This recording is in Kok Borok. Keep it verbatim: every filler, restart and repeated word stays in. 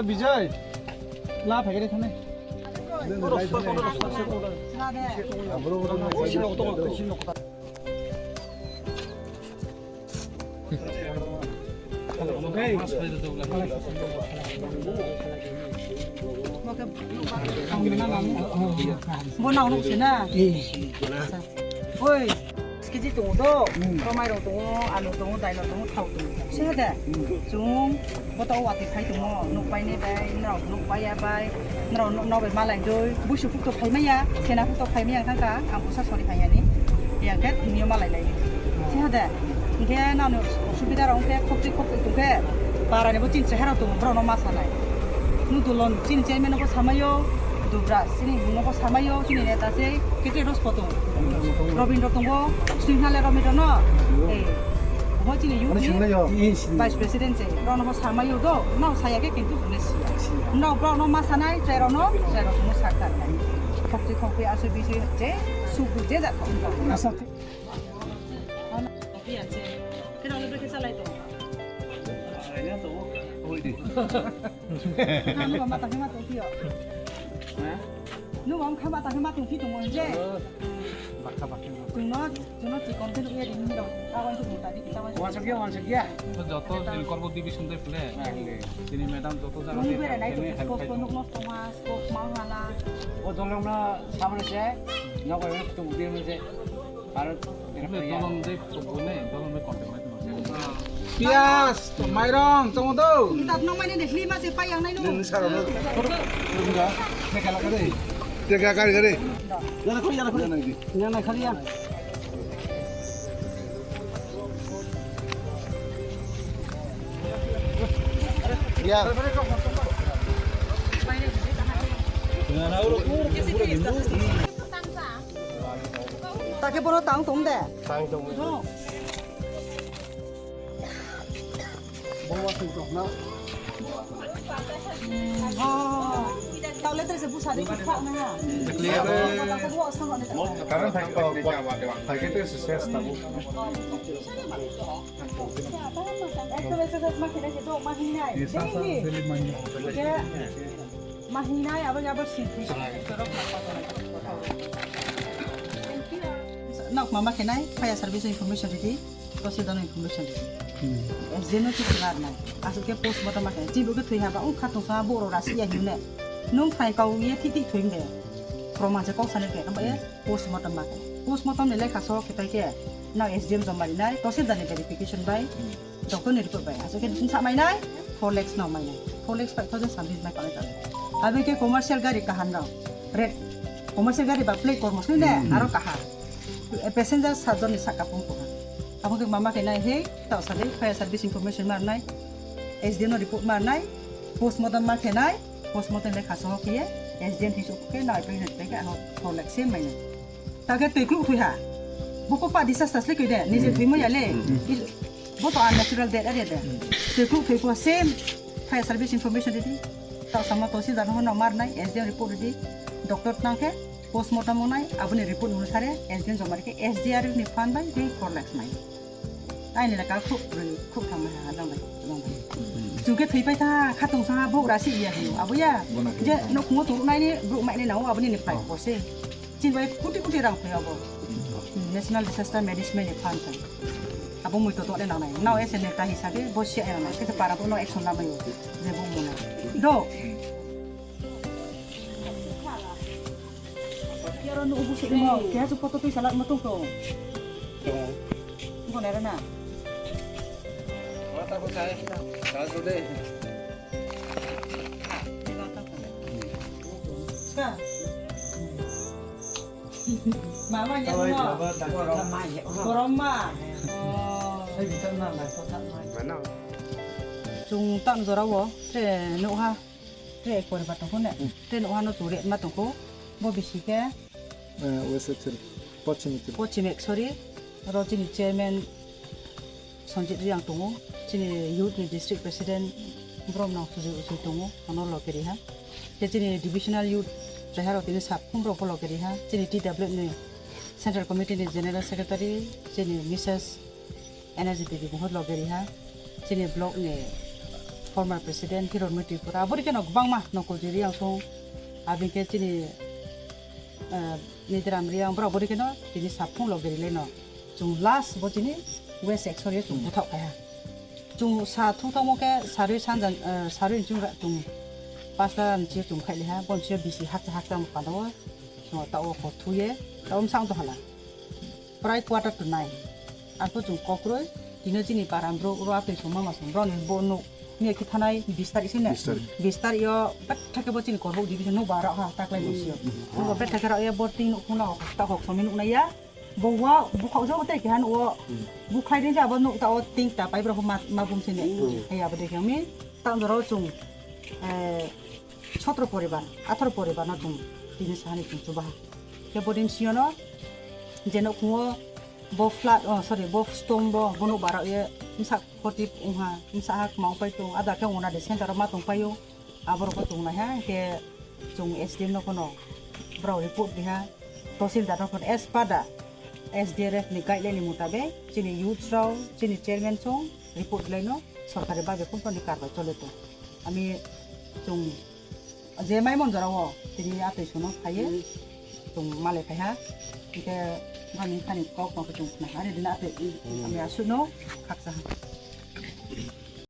Bijay, la phai khe thani. Bo nang nuk sina. Oi, kg tongo do. Romai rok tongo, alu tongo, daino tongo, thau tongo. Siya de. Chung Bo to watwi phai tongo, nuk pai ne bai, norok nuk pai ya bai, norok nuk no bai malai doi, buisu phuk to phai maya, sena phuk to phai maya wngkha kha, ang busa sori phai yani, yang khe tini yo malai lai. Siya de, hingkhe nang ni osubida rok hingkhe khoptwi khoptwi tongkhe, para ni bo chini cheha rok tongo, borok no ma sanai. Nuk dulon chini chairman no bo samayo, dubra chini bung no bo samayo, chini neta se, kete ros poto, Robindro tongo, sini hale Robindro no, eh, bo chini youth ni. Vice President se, rok no samayo do, no saya khe kintu hwnwi siya. No, borok no ma sanai, chwrai rok no, chwrai rok no sak tar nai. Khokti khokti asui bisui je, suk je ja thok. Asa. Kheno le brekhe chalai to. Ano ba mata khema to kio. No ba khama ta khema to ki to mo je. Bakha bakha. Tuno Joto jil korbo division de phle. Chini madam joto jaga de help khai tongo. O dolong na samre se, nogo to ubi se. Aro dolong de to bone, dolong de contact mai tongo. Pias, mairong, tongo do. Tat nong mani de hli ma se pai yang nai no. Nini saro no. Teka la kare. Teka kare kare. Yana khali, yana khali. Yana khali ya. Take bono tang tong de. Tang tong. Bo wa tu tok na. Tao le tese busa de kha na ha. Karan thai ko, thai ke tese ses tabu. Ekdom exercise ma khenai se do, ma hingnai. Daily. Ke ma hingnai, abo, abo sing. Nok ma ma khenai, fire service information ridi, tosi dono information ridi. Jeno ki khenai. Asuk ke postmortem ma khenai. Tibo ke thwi haba, ung khatung sa boro rasi ya himne. Nung phai kau ye thik thik thwi mde. Proman se kok sani ke, nang ba ye postmortem ma khenai. Postmortem ni lekha so khetai ke, na S D M joma rinai, tosi dani verification bai. Doctor ni report bai, aswk khe bwsa mai nai four lakhs no mai nai, four lakhs five thousand something mai koi koi. Abi khe commercial gari kaham rok, red commercial gari ba plate kormo sui ne, aro kaham. Passenger sajor ni saka pung kuha. Abo khe mama khe nai he, tao sa de fire service information mar nai, S D M no report mar nai, postmortem ma khe nai, postmortem le khaso khe S D M thik khe nai pe nai pe khe ano four lakhs se mai nai. Take twi kluk thwi ha. Bo ko pa disaster sle koi de, nije thwi mo ya le. Bo to unnatural death area de. Twi kluk thwi ko same fire service information ridi. Ta sama tosi jar no mar nai S D M report ridi. Doctor tang khe postmortem nai aboni report nung sare S D M joma khe S D R ni fund bai tei four lakhs mai. Aini laka khuk rwi, khuk thang mai ha, dong bai, dong bai. Chwng khe thwi pai ta, khatung sa, buk rasi iya hiyo, abo ya. Je, no khungo turu nai ni, buk mai ni nao, abo ni ni pai ko se. Chin bai kuti kuti rang phai abo. National Disaster Management ni fund pai. Abo mui to to le nang nai. Nao S N L ta hisabe, bo sia ya nang nai, khe para bo no action la mai yo. Je bo mo na. Do. Yaro no ubu sik mo, kaya su photo twi salak mo tong tong. Bo nera na. Mata ko sai. Ka su de. Ka. Mama nya no. Borom ma. Oh. Mana? Chwng tang jora o tre nukha, tre ek poribar tongkho ne, tre nukha no chwng re ma tongkho. Bo bisi khe Eh, West Ekchari, Pochim Ekchari. Pochim Ekchari, oro chini chairman Sanjit Reang tongo, chini youth ni district president Bromnang Sujoy Uchui tongo, ano loge riha. Khe chini divisional youth cheharo tini sap khum rok loge riha, chini T W F ni central committee ni general secretary, chini Missus Energy Devi bohot loge riha, chini block ni former president Hiron Mui Tripura, aboni khe no kwbangma nokol jiri ang song, aboni khe chini, eh, Nidiram Reang, borok boni khe no tini sap khum loge rilai no. Chwng last bo chini West Ekchari o chwng buthok kaiha. Chwng sa thung thangmo khe sarwi sanja, eh, sarwi chwng ra-, chwng pasta ni chwng khai liha, bon chwng bisi hakcha hakcha mo panda o, chwng ta o kho thuye, ta um sang to hala. Prai quarter to nine. Arpho chwng kokroi, tino chini param bro ro atwi song mama song bro ni bo nuk ni ki thanai bis tarik sini. Bis tarik. Bis tarik yo bet thake bo chini korbok division nuk bara ha taklai ni sio. Nuk bet thake ra ye bo tin nuk khuna ta hok song nuk na ya. Bo wa bu khau jo te ki han o. Bu khai din ja bo nuk ta o tin ta pai bro ma ma bum sini. Ai abo de kami ta ro chwng. Eh, sotro poribar, atharo poribar no chwng tini sahani chwng chubaha. Khe bodin siyono je nokhumo bo flood, oh, sorry, bo storm bo bono bara ye msak khoti ungha, msak ha kma pai tong, ada khe ungna de center ma tong paio, aborok bo chwng naiha, khe chwng S D M no kono borok report diha, Tahsildar no kono as per the S D R F ni guideline ni mutabek chini youth rok, chini chairman song report lai no sorkari babe company karbai chole tong. Ami chwng je mai mon jora o tini atwi sono phaiye chwng malai phaiha. Hingke bani khani kok no chwng khna ha, ani dina atwi ami aswk no khaksa ha.